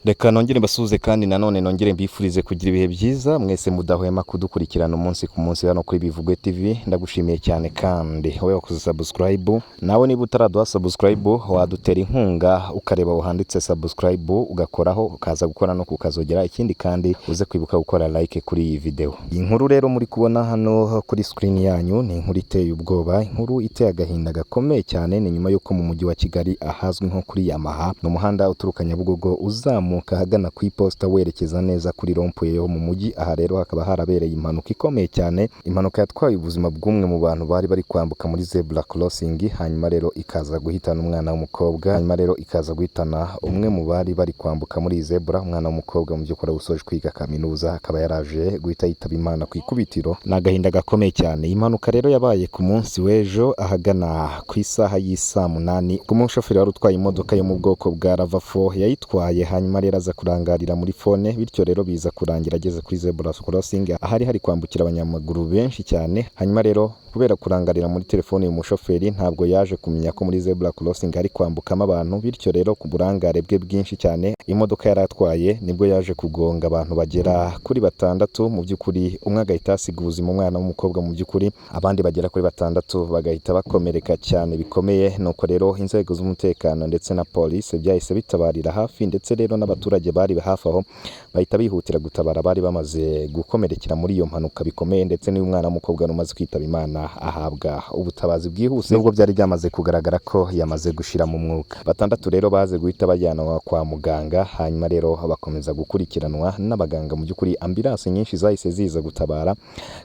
Reka nongere mbasuhuze kandi nanone nongere mbifurize kugira ibihe byiza mwese mudahwema kudukurikirana umunsi ku munsi hano kuri Bivugwe TV. Ndagushimiye cyane kandi wowe wakoze subscribe. Nawe niba utaraduha subscribe, wadutera inkunga ukareba aho handitse subscribe, ugakoraho, ukaza gukora no kukazogera. Ikindi kandi, uze kwibuka gukora like kuri iyi video. Iyi nkuru rero muri kubona hano kuri screen yanyu ni inkuru iteye ubwoba, inkuru iteye agahinda gakomeye cyane. Ni nyuma y'uko mu mujyi wa Kigali, ahazwi nko kuri Yamaha, ni umuhanda uturuka Nyabugogo uzamuka ahagana ku iposita werekeza neza kuri rond-point yo mu mujyi. Aha rero hakaba harabereye impanuka ikomeye cyane, impanuka yatwaye ubuzima bw'umwe mu bantu bari bari kwambuka muri zebra crossing, hanyuma rero ikaza guhitana umwana w'umukobwa, hanyuma rero ikaza guhitana umwe mu bari bari kwambuka muri iyi zebra, umwana w'umukobwa mu by'ukuri usoje kwiga kaminuza, akaba yaraje guhita yitaba Imana ku ikubitiro. Ni agahinda gakomeye cyane. Iyi mpanuka rero yabaye ku munsi w'ejo ahagana ku isaha y'isaa 8, ku mushoferi wari utwaye imodoka yo mu bwoko bwa RAV4 yayitwaye, hanyuma rero aza kurangarira muri phone, bityo rero biza kurangira ageze kuri zebra crossing ahari hari kwambukira abanyamaguru benshi cyane. Hanyuma rero kubera kurangarira muri telefone, uyu mushoferi ntabwo yaje kumenya ko muri zebra crossing hari kwambukamo abantu. Bityo rero ku burangare bwe bwinshi cyane, imodoka yari atwaye nibwo yaje kugonga abantu bagera kuri batandatu. Mu by'ukuri umwe agahita asiga ubuzima, umwana w'umukobwa mu by'ukuri, abandi bagera kuri batandatu bagahita bakomereka cyane bikomeye. Nuko rero inzego z'umutekano ndetse na polisi byahise bitabarira hafi, ndetse rero n'abaturage bari hafi aho bahita bihutira gutabara bari bamaze gukomerekera muri iyo mpanuka bikomeye, ndetse n'uyu mwana w'umukobwa wari umaze kwitaba Imana ahabwa ubutabazi bwihuse, nubwo byari byamaze kugaragara ko yamaze gushira mu mwuka. Batandatu rero baze guhita bajyanwa kwa muganga, hanyuma rero bakomeza gukurikiranwa n'abaganga. Mu by'ukuri ambulance nyinshi zahise ziza gutabara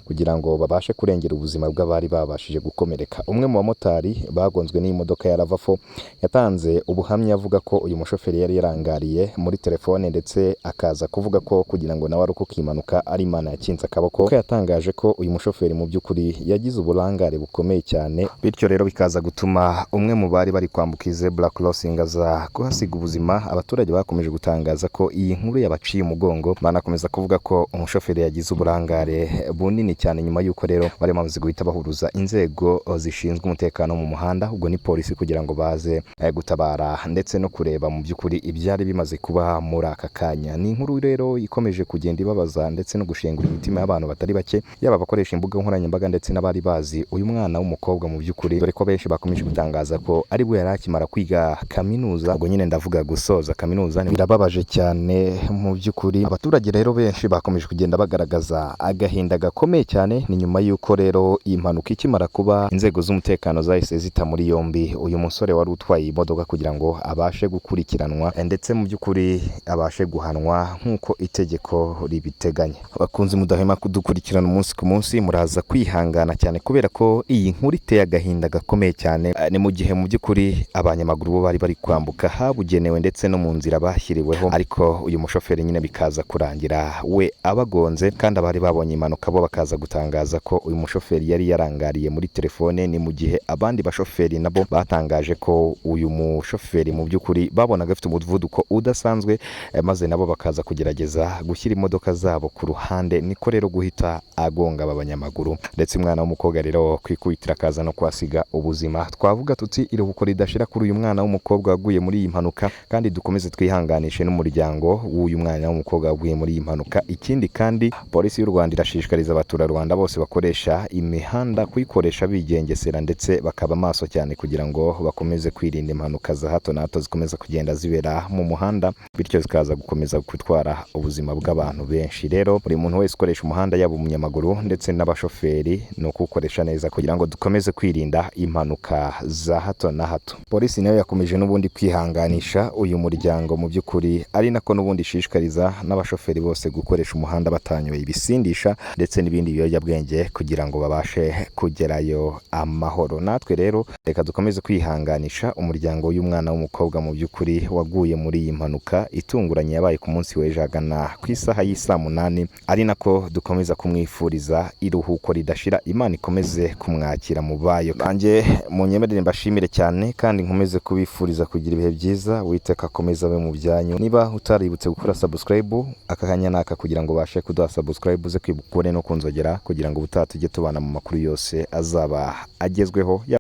kugira ngo babashe kurengera ubuzima bw'abari babashije gukomereka. Umwe mu bamotari bagonzwe n'iyi modoka ya RAV4 yatanze ubuhamya avuga ko uyu mushoferi yari yarangariye muri telefone, ndetse akaza kuvuga ko kugira ngo nawe arokoke impanuka ari Imana yakinze akaboko, ko yatangaje ko uyu mushoferi mu by'ukuri yagize uburangare bukomeye cyane, bityo rero bikaza gutuma umwe mu bari bari kwambuka iyi zebra crossing aza kuhasiga ubuzima. Abaturage bakomeje gutangaza ko iyi nkuru yabaciye umugongo, banakomeza kuvuga ko umushoferi yagize uburangare bunini cyane. Nyuma y'uko rero bari bamaze guhita bahuruza inzego zishinzwe umutekano mu muhanda, ubwo ni polisi, kugira ngo baze gutabara ndetse no kureba mu by'ukuri ibyari bimaze kuba muri aka kanya. Ni inkuru rero ikomeje kugenda ibabaza ndetse no gushengura imitima y'abantu batari bake, yaba abakoresha imbuga nkoranyambaga ndetse n'abari bazi uyu mwana w'umukobwa mu by'ukuri, dore ko benshi bakomeje gutangaza ko ari bwo yari akimara kwiga kaminuza, ubwo nyine ndavuga gusoza kaminuza. Birababaje cyane mu by'ukuri. Abaturage rero benshi bakomeje kugenda bagaragaza agahinda gakomeye cyane. Ni nyuma y'uko rero iyi mpanuka ikimara kuba, inzego z'umutekano zahise zita muri yombi uyu musore wari utwaye iyi modoka kugira ngo abashe gukurikiranwa ndetse mu by'ukuri abashe guhanwa nk'uko itegeko ribiteganya. Abakunzi mudahwema kudukurikirana umunsi ku munsi, muraza kwihangana cyane kubera ko iyi nkuru iteye agahinda gakomeye cyane. Ni mu gihe mu by'ukuri abanyamaguru bo bari bari kwambuka habugenewe ndetse no mu nzira bashyiriweho, ariko uyu mushoferi nyine bikaza kurangira we abagonze, kandi abari babonye impanuka bo bakaza gutangaza ko uyu mushoferi yari yarangariye muri telefone. Ni mu gihe abandi bashoferi nabo batangaje ko uyu mushoferi mu by'ukuri babonaga afite umuvuduko udasanzwe, maze nabo bakaza kugerageza gushyira imodoka zabo ku ruhande, niko rero guhita agonga aba banyamaguru, ndetse umwana w'umukobwa rero kwikubitira akaza no kuhasiga ubuzima. Twavuga tuti iruhuko ridashira kuri uyu mwana w'umukobwa waguye muri iyi mpanuka, kandi dukomeze twihanganishe n'umuryango w'uyu mwana w'umukobwa waguye muri iyi mpanuka. Ikindi kandi, Polisi y'u Rwanda irashishikariza abaturarwanda bose bakoresha imihanda kuyikoresha bigengesera ndetse bakaba maso cyane kugira ngo bakomeze kwirinda impanuka za hato na hato zikomeza kugenda zibera mu muhanda, bityo zikaza gukomeza gutwara ubuzima bw'abantu benshi. Rero buri muntu wese ukoresha umuhanda, yaba umunyamaguru ndetse n'abashoferi, ni ukuwukoresha neza kugira ngo dukomeze kwirinda impanuka za hato na hato. Polisi nayo yakomeje n'ubundi kwihanganisha uyu muryango mu by'ukuri, ari nako n'ubundi ishishikariza n'abashoferi bose gukoresha umuhanda batanyoye ibisindisha ndetse n'ibindi biyobyabwenge kugira ngo babashe kugerayo amahoro. Natwe rero reka dukomeze kwihanganisha umuryango w'umwana w'umukobwa mu by'ukuri waguye muri iyi mpanuka itunguranye yabaye ku munsi w'ejo ahagana ku isaha y'isaa 8, ari nako dukomeza kumwifuriza iruhuko ridashira, Imana ikomeze kumwakira mu bayo. Nanjye munyemerere mbashimire cyane kandi nkomeze kubifuriza kugira ibihe byiza. Uwiteka akomeze abe mu byanyu. Niba utaributse gukora subscribe, aka kanya naka kugira ngo ubashe kuduha subscribe, uze kwibuka ubone no kunzogera kugira ngo ubutaha tujye tubana mu makuru yose azaba agezweho.